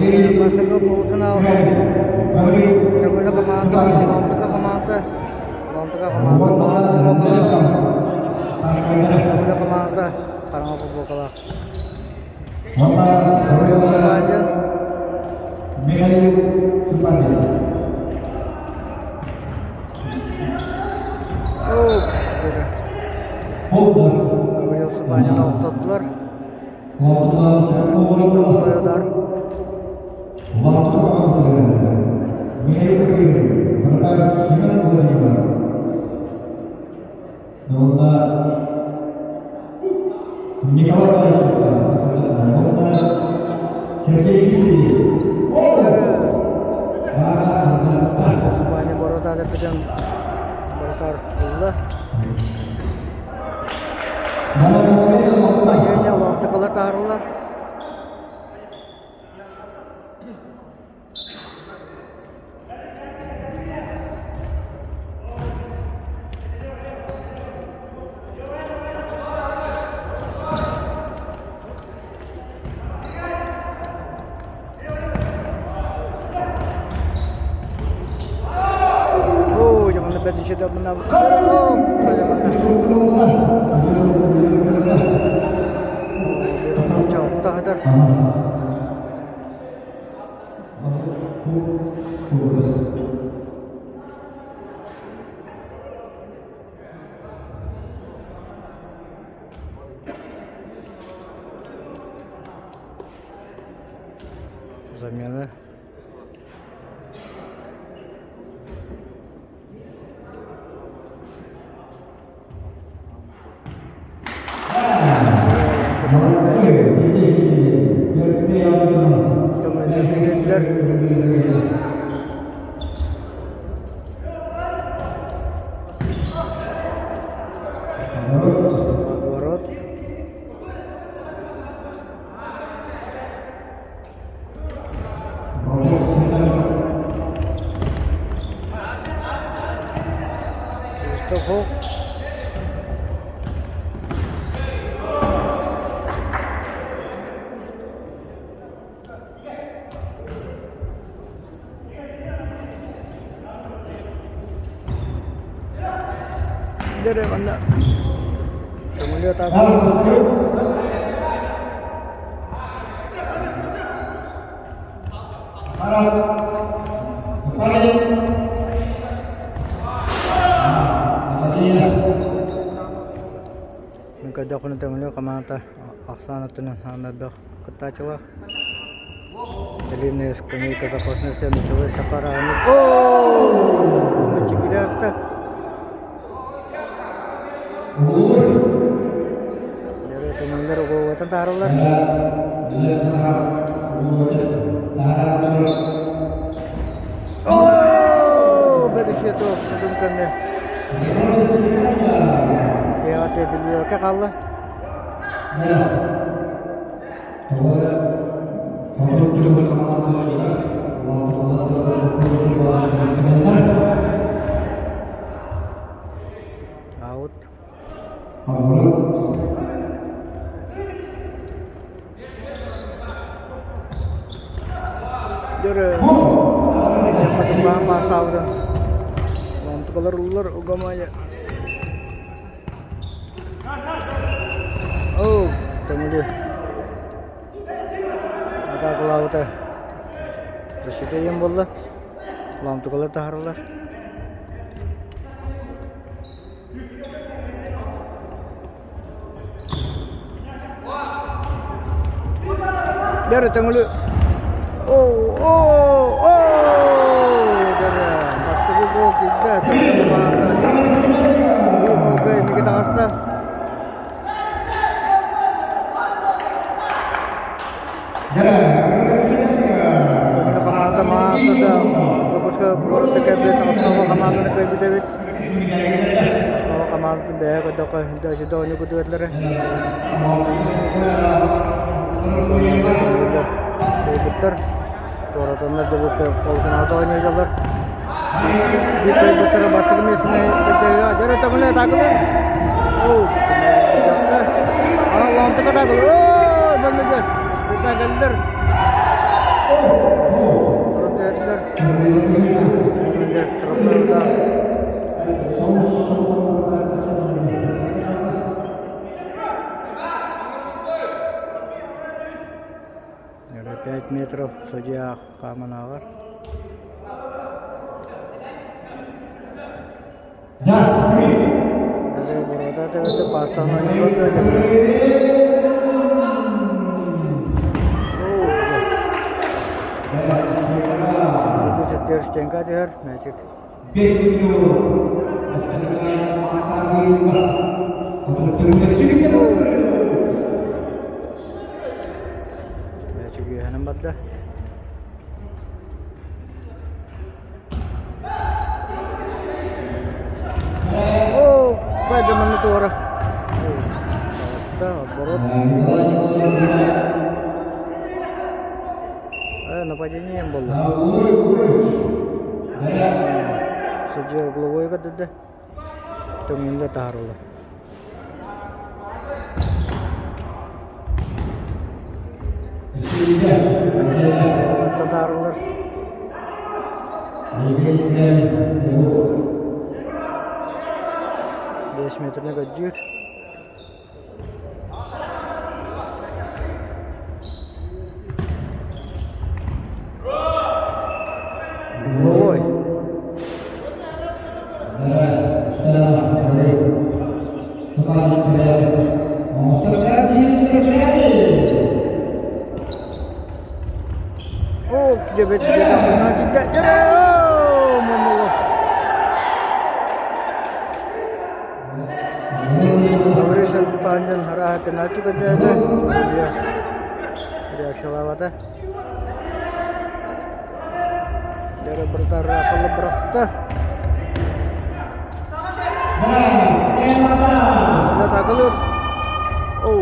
Бастакы полуфинал Көҥүлэ хамаанда Лоомтука хамаанда Лоомтука хамаанда маҥан футболкалаах Көҥүлэ хамаанда хараҥа футболкалаах Субандин Михаил Субандин. Гаврил Субанин охтоттулар. Удар. Субанин боротар бүтүн боротар ылла. Женя лоҥтукалар таарыллар. Оо, дьэ манна бэрт үчүгэй мына Чоохтоһутар. Замена. Төҥүллэр Ворот. Свисток. Дьэ манна Самолет Мин көрдөхпүнэ Төҥүлү хамаата ахсаан өттүнэн хаана элбэх кыттааччылаах. Длинная скамейка запасных мячевой сапараны. О! Төҥүллэр угуотан таарыллар. О! Бэдишето бүгүн кэннэ. Театр эдилбиэккэ хаалла. Аут. Дөрө Патымбаан паастаабытын Ломтукалар уллар угамайа Оо, Төҥүлү атаакалаабыта защита диэн буолла. Ломтукалар таһараллар. Дөрө Төҥүлү Оо, оо, оо! Дөрө бастакы гол киирдэ. Төҥүлү баата. Бу голга инники таҕыста. Төҥүлү хамаанда мааса да выпуска кэлбит основа хамаанданы кыайбыт эбит. Основа хамаандатын бэйэ көрдөххө даже оонньуу кутуйаллара. Кыайбыттар. Туоратаннар дебютта полуфиналга оонньууллар. Биир кыайбыттара бастакы миэстэни дьөрө төҥүлэ атаакалар. Оо, Aa, лоонтука атаакалар. Оо, дьонно дьэ. Спектакльдер. Туран түһэрдилэр. 5 метров судья хааман ааҕар. Стенка түһэр, мээчик. Мээчик үөһэнэн барда. Оо, хайда манна туора. Таҕыста, оборот. Нападение буолла. Судья угловой көрдөрдө. Төҥүллэ таһаарыллар. Татаарылар. 5 метріне көддүүр. Угловой. О, где О, Панжан хараха пенальти көрдөөтө. Реакциялаабата. Дәрі бұртар ақылы бырақты. Такылыр. Оу.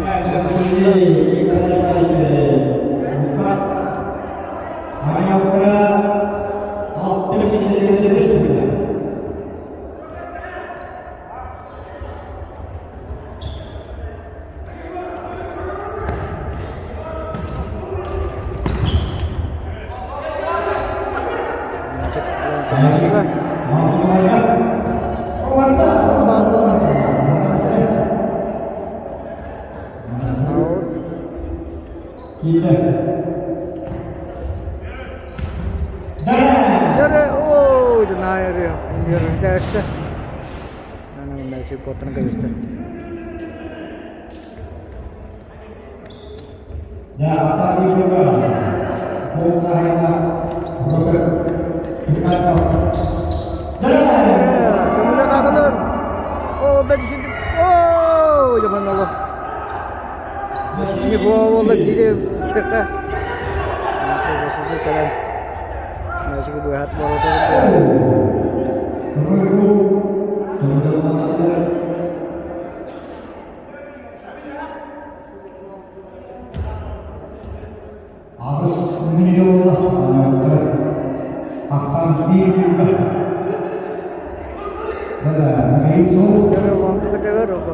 Аут. Оо, наайыр, куоттан кэбистэ. Оо, Оо, жаман Буола кире сыха. Кэлэн мээчиги быһат буолата.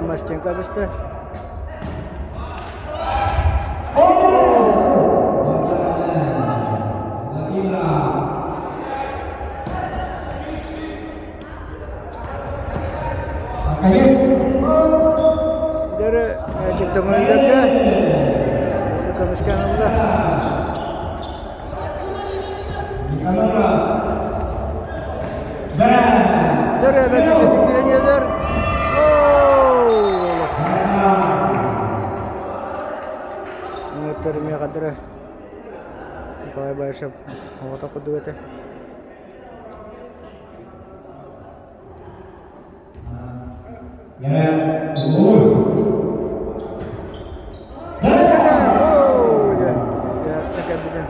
Мастенка бісті. Дәрі мээчик төҥүллэргэ. Көмүскээн ылла. Дәрі бәтісі киренелер. Ооо! Өттөрүмэ кадыры. Николай Баишев оҕото курдук этэ. Оо! Дьэ, кэлбитин.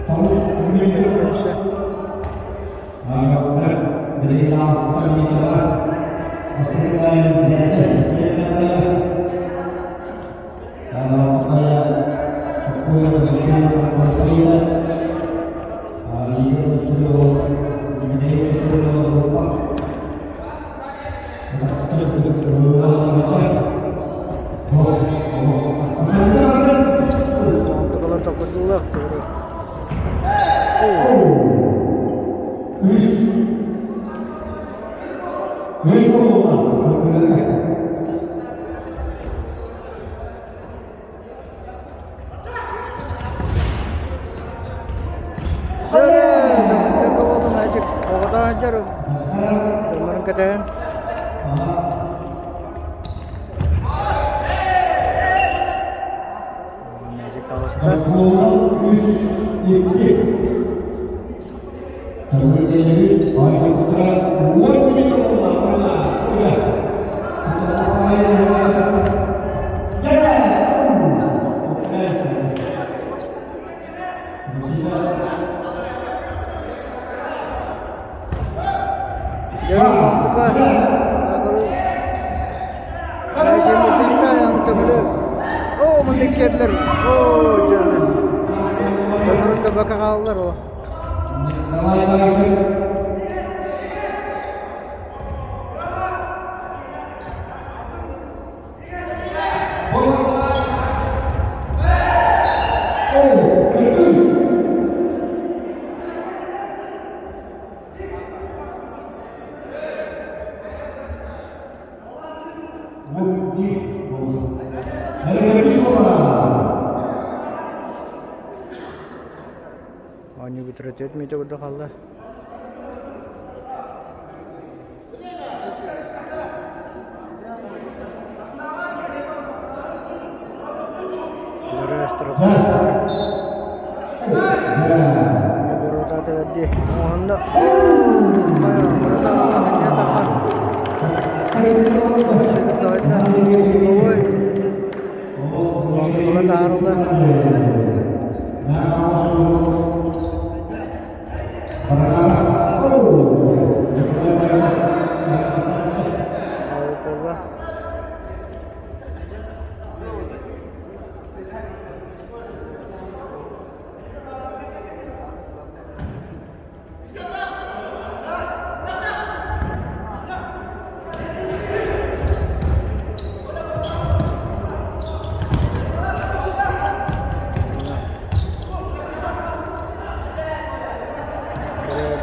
Көмүскэ. Онтукалар токурдулар. Дьоннорун кэтэһэн Мээчик таҕыста. Оо, маннык кэллэр. Оо, дьэ. Дьоннорун көбөкө хааллар ол. Оонньуу бүтэрэ түөрт мүнүүтэ курдук хаалла.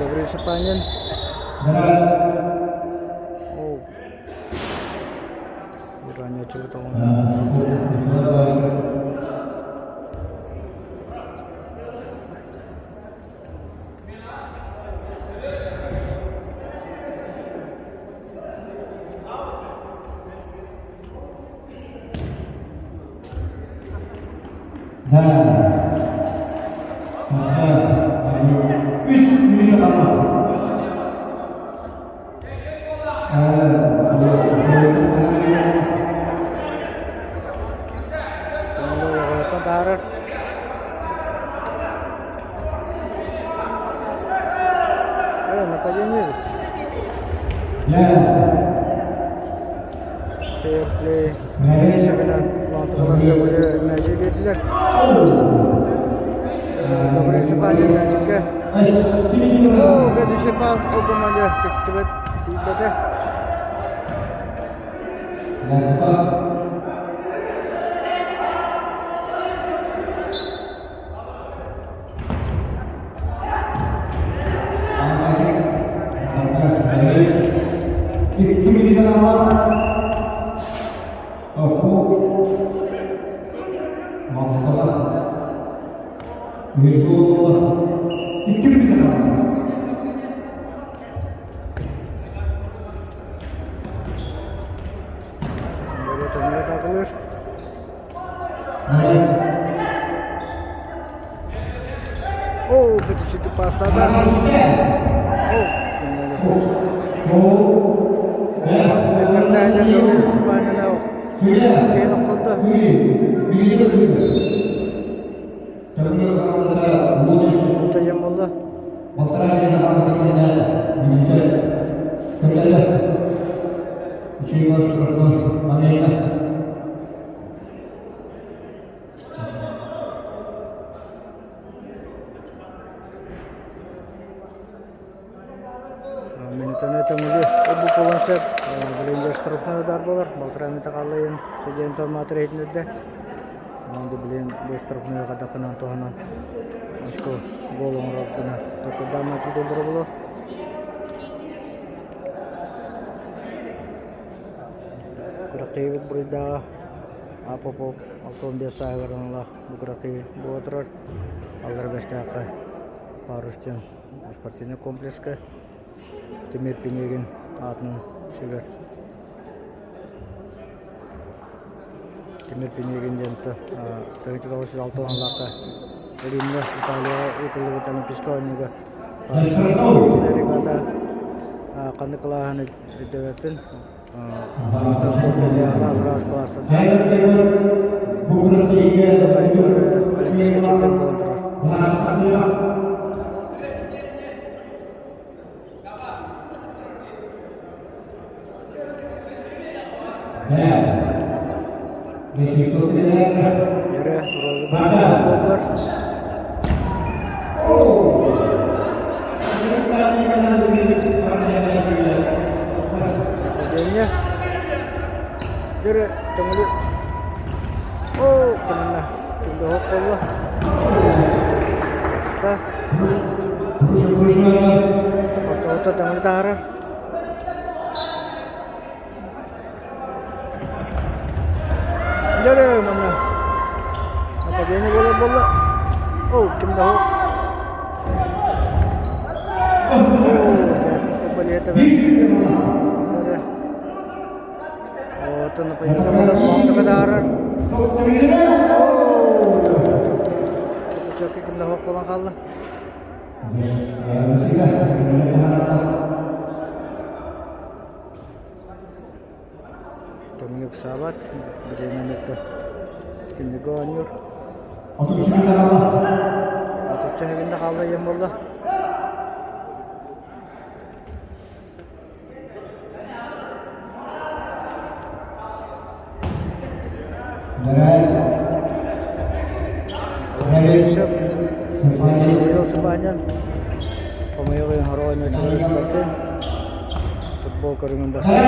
Гаврил Сапанин. О. Таарар. Нападение. Fair play. Sebinen мээчик биэрдилэр. Гаврил Степанович мээчиккэ. О, бэдиши пас окумага тиксибэт тиийбэтэ. Takılır. Оо, бэдиши пастада. Оо, Минутаны төҥүлү бу буолан сөп. Билигин штрафной удар буолар. Балтараа минута хаалла судья информатор иһитиннэрдэ. Онон да билигин бу штрафнойу хадаххынан туһанан очко гол оҥорор гына толкуйдаан күүтэллэрэ буолуо. Күрэхтэһиибит буруйдааҕа А Попов 65 сааһыгар аналлаах бу күрэхтэһии буола турар. Аллара Бэстээххэ Парус диэн спортивнай комплекска Тимир Пинегин аатынан сүгэр. Тимир Пинегин диэн 1906 сыллаахха Римҥэ Италияҕа ыытыллыбыт Олимпийскай оонньууга регата ханнык кылааһын өйдөөбөппүн. Араас кылаастан Олимпийскай чемпион буолан турар. Дьөрө розыгрыш буоллар. Нападение. Дьөрө төҥүлү. Оо, кымынна. Кимде хоп болла. Баста. Ото төҥүлү таһарар. Дьөрө манна. Нападение буолар буолла. Оо, ким да хоп. Оо, балета. Дьөрө. Оттон нападение буолар, лоҥтоко таһарар. Оо! Чөкө ким да хоп буолан хаалла. Төҥүлү ыксаабат, бириэмэни кинигэ оонньуур. Отучча секунда хаалла диэн буолла. Хомойуох иһин хоро оонньооччулары билбэппин. Футбол көрүҥүн бастаан.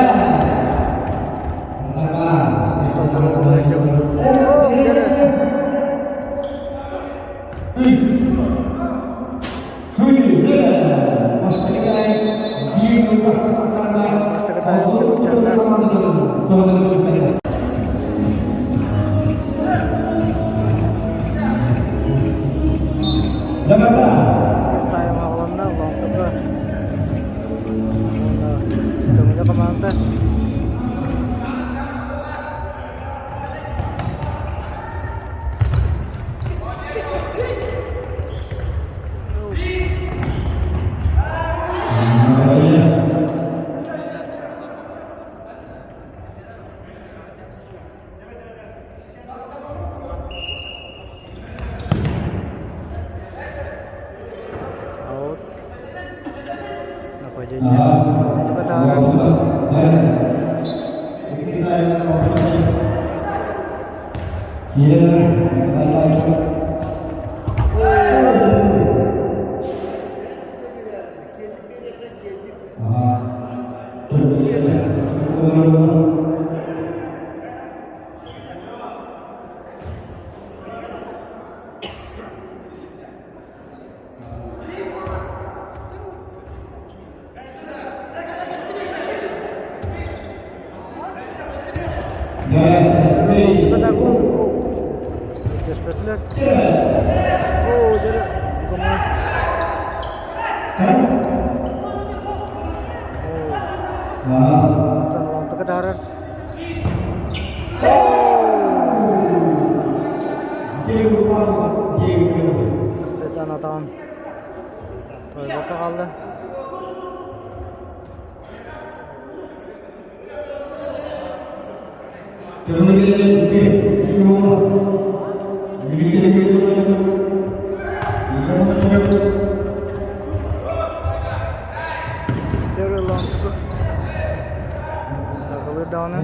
Тайм аҕаланна, Лоҥтоко уонна Төҥүлэ хамаанда. Аут. Нападение. Түспэтилэр. Оо, дьэ, коммуна. Оо, ломтука таһарар. Бетан атаҕын тойбокко хаалла. Дөрө ломтуку. Сакылы даҕаны.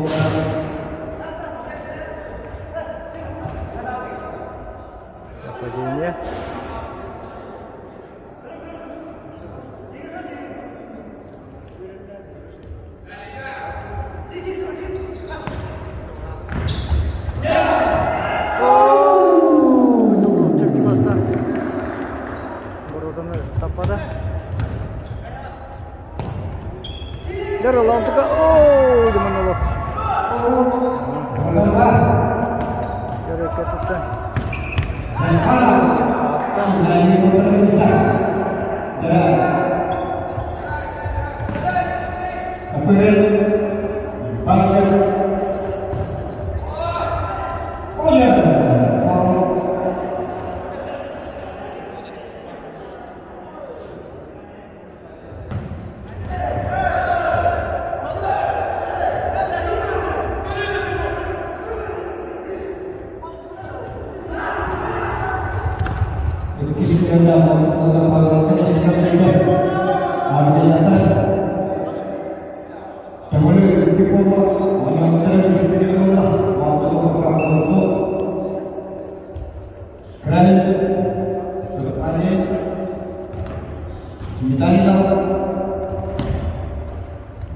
Нападение. Боротаны таппата. Дьэ, Лаунтука, оо, дыман олох. Дьэ, кэтиттэн. Астан.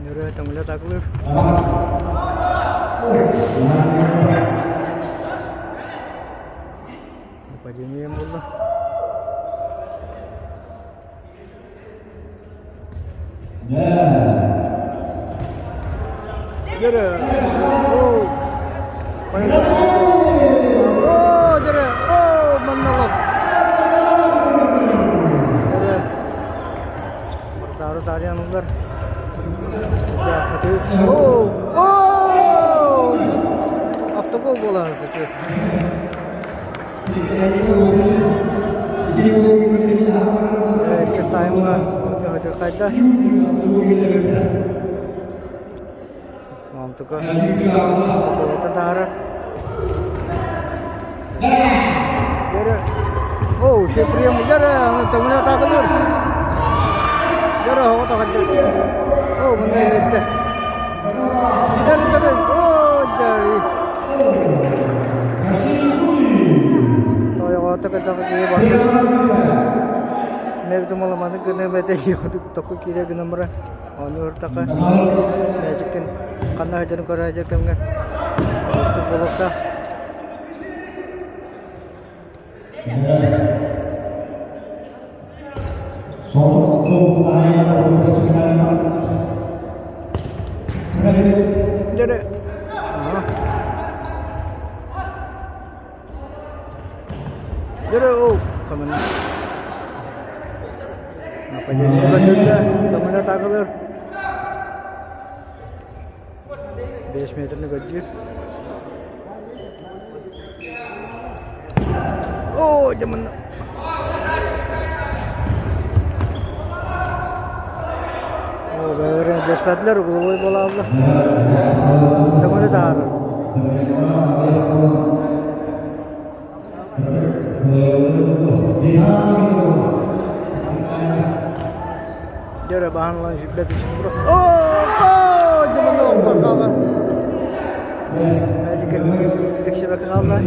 Нөрө төҥүлэ таглыр. Нападение буолла. Дьэрэ! Оо! Оо, дьэрэ! Оо, манналов! Дьэрэ! Бартаары таарыйан ыллар. Оо! Оо! Автогол буолан сытыы. Иккис таймҥа хайда. Онтука Куобата таһара. Дьэрэ. Оо, все прием дьэрэ, төҥүлэ атаакалыыр. Дьэрэ, оҕо таҕаддыр. Оо, мында илиттэ. Дьэрэ, дьэрэ, оо, дьэрэ. Тойоҕото кытта киһи барбыт. Мэр думаламаны гына бэтэ току киирэ гынан бара. Оонньуур така мээчиккин ханна сылдьарын көрө сылдьар кэмҥэр уустук буолуохтаах. Дьэрэ. Дьэрэ оо хамана. Нападение көрдөрдө. Көмөнө атаакалыыр. 5 метрни көрдүүр. Оо, дьэ манна. Оо, бэйэлэрин дэспэтилэр, угловой буолааллар. Көмөнө таһаарар. Дьэрэ баһан ылан сүүрбэт үс Оо, дьэ манна охтор хаалар. Тиксибэккэ хаалла.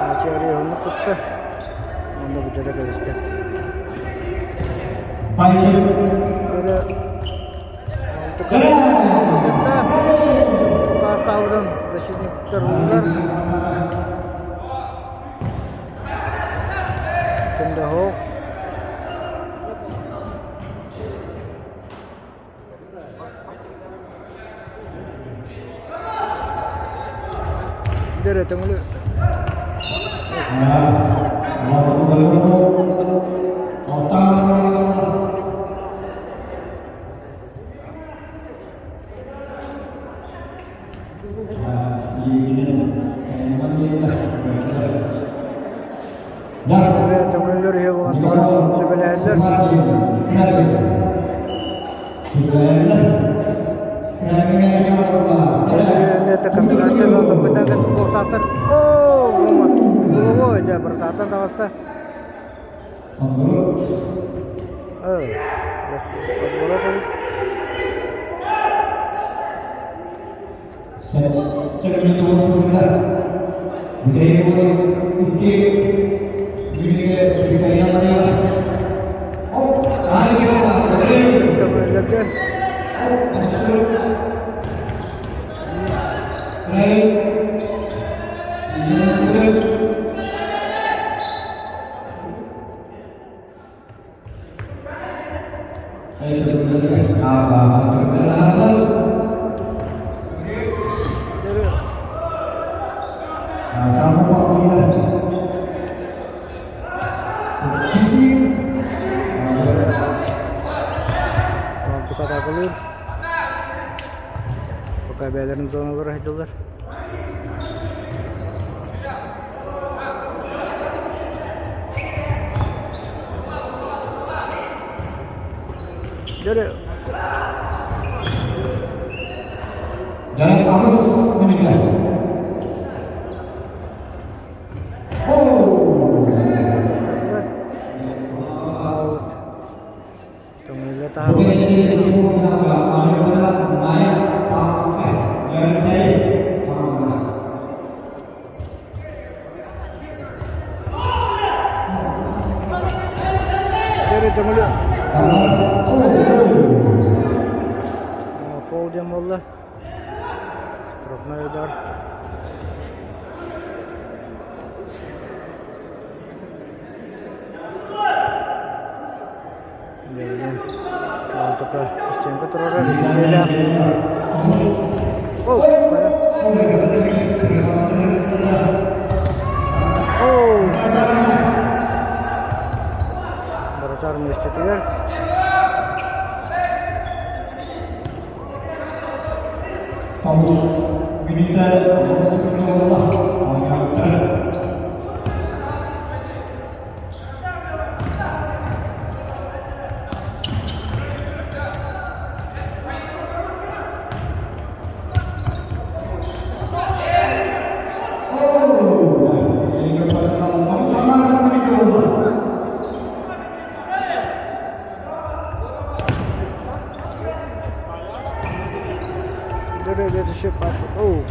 Мачыарыйыһыны тутта уонна бүтэрэ кэбистэ. Өрө Паастаабытын защитниктар угар. Ким да суох. Дөрө төҥүлү. Төҥүлүлэр үһү буолан сүбэлэһэллэр. Это комбинация буолтаахтар. Оо, головой дьэ братаатан таҕыста. Подворот эбит. Көҥүллэргэ Атаакалыыр. Пока бэйэлэрин зоналара сылдьаллар. Дөрө. Аут. Көҥүллэ таһаарбыт. Дөрө көҥүлү. Фол диэн буолла. Штрафной удар. Дьэ, Онтука стенка турара дьиэлээх. О, О! Вратарь миэстэтигэр. Оу.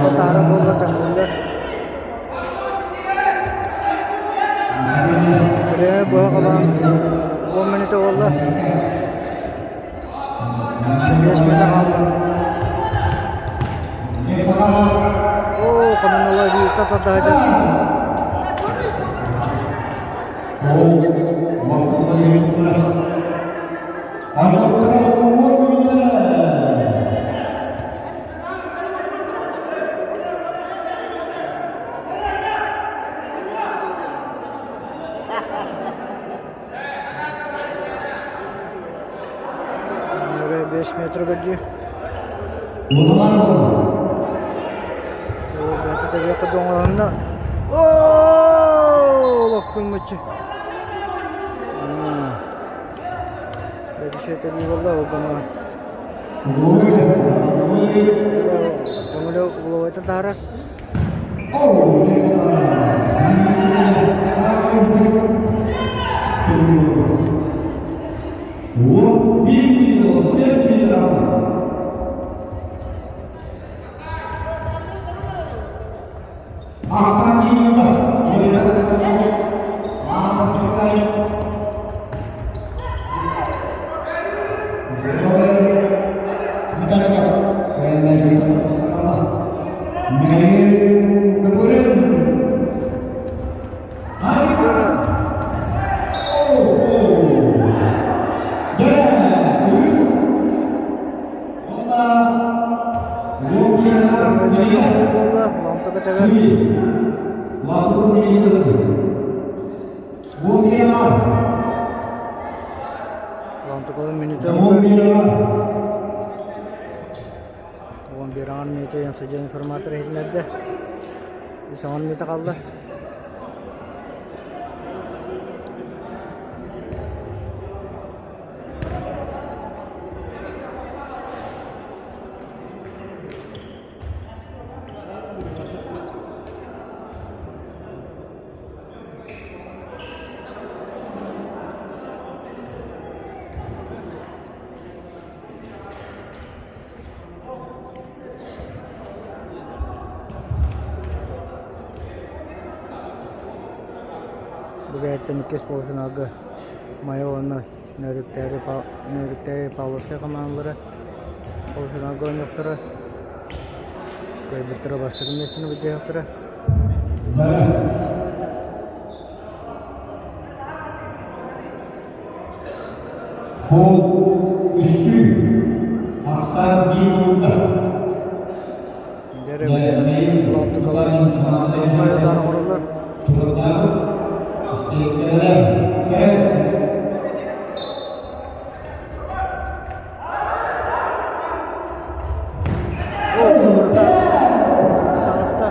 Татаара буолла таҥыллар. Время быһа халаан 10 минута буолла. 5 минута хаалла. Оо, коммуналар тата 5 метр көрдүү. Олохпун муччу. Көҥүлү угловойтан таһаарар. Буолла, лампа көтөҕөр. Лампа минута 11 аҥар мүнүүтэ ЯНСЖ информатор иһитиннэрдэ. Үс аҥар мүнүүтэ хаалла. Бу иккис полуфиналга Майа уонна Нөөрүктээри Павловскай хамаандалара полуфиналга оонньуохтара. Кыайбыттара бастакы миэстэни былдьаһыахтара. Фол үстүү ахсаан биир минута. Дьэрэ Лоттукалар удаар оҥороллор. Таҕыста.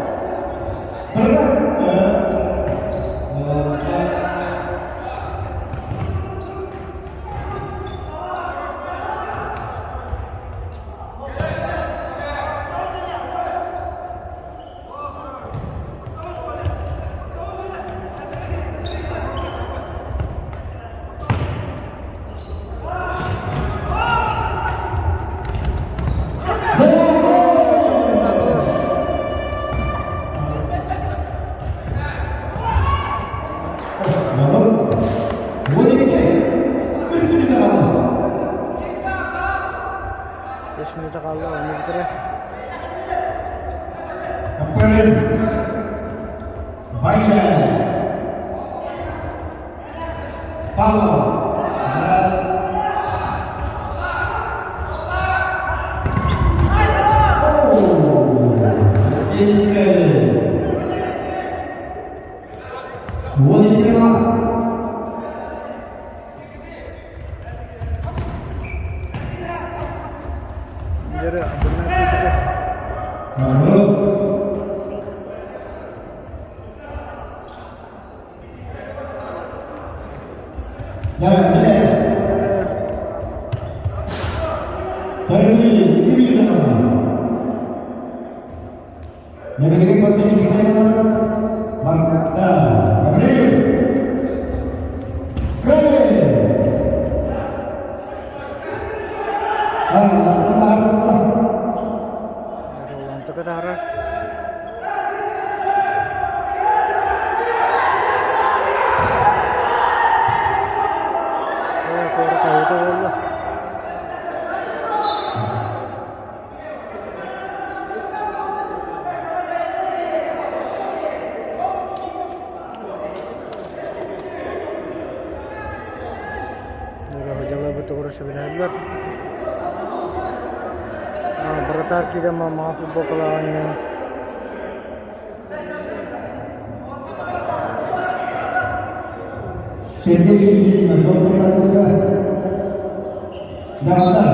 Үс мүнүүтэ хаалла, ону бүтэрэ. Дьэрэ, абыннан киирбитэ. Ролантыка таһарар. Туора хаһыыта буолла. Дьалабы тоҕура сөбүлэһэллэр. Братар киирэн маҥан футболкалааҕын иһин Сергей Сергеевич, желтый карточка. Да, да.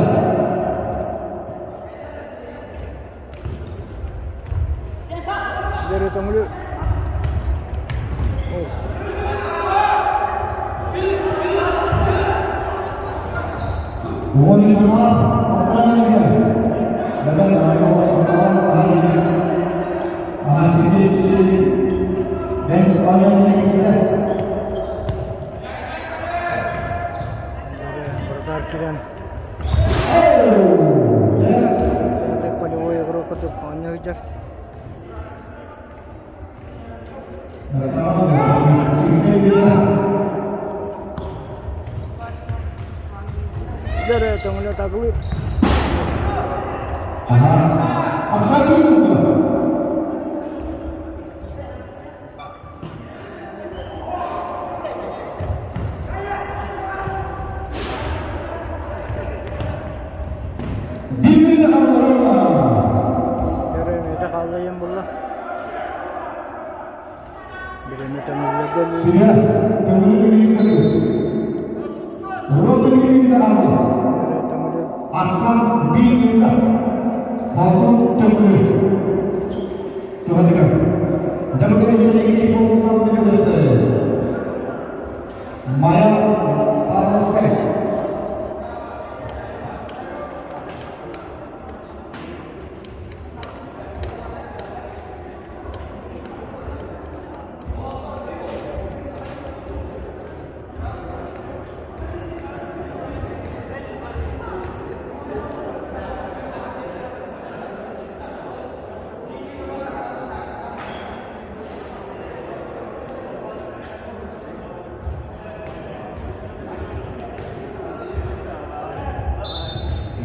Дьэрэ төҥүлү Братар киирэн полевой игрок курдук оонньуу сылдьар. Дьэрэ төҥүлү тагылыыр. Дьэрэ эмиэтэ хааллайан булла. Бириэмэ төҥүллэргэ Maya Pavlovskaya.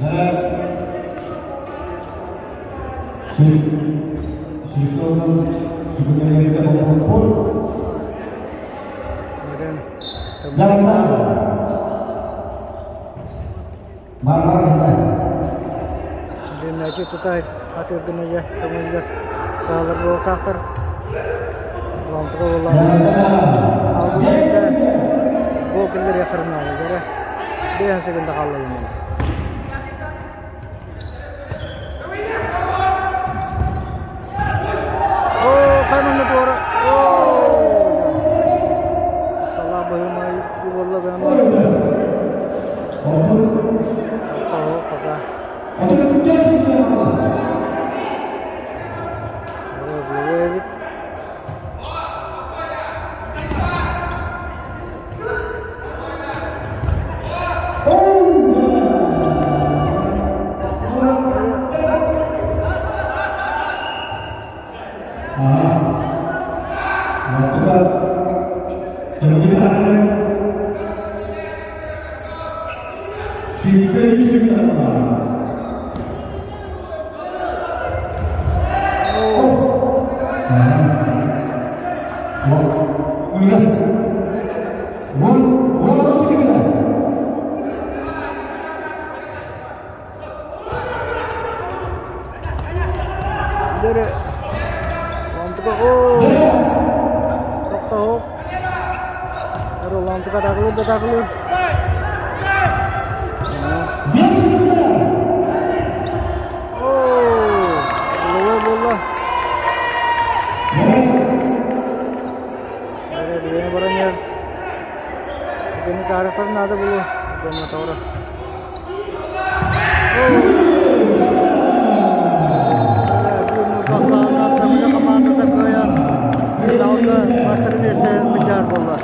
Дьиэ тута атыыргына дьэ көҥүллэр хаалар буолтаахтар. Лантыга буоллаҕына алгыһыта гол киллэриэхтэрин наада биэһэн секунда хаалла диэн. Оо, ханна туора. Оо. Салаа быһымай буолла гынан. Тоҕо пока. Эбит. Дөрө Лантыка оо Тоқтоо Өрө лантыка тагылыр да тагылыр. Оо Ловой буолла. Өрө биэни баран иһэр. Түгэни таарытар наада буолуо. Гоммоторо. Хамаандата кыайан, финалга бастакы миэстэ мадьяр буолла.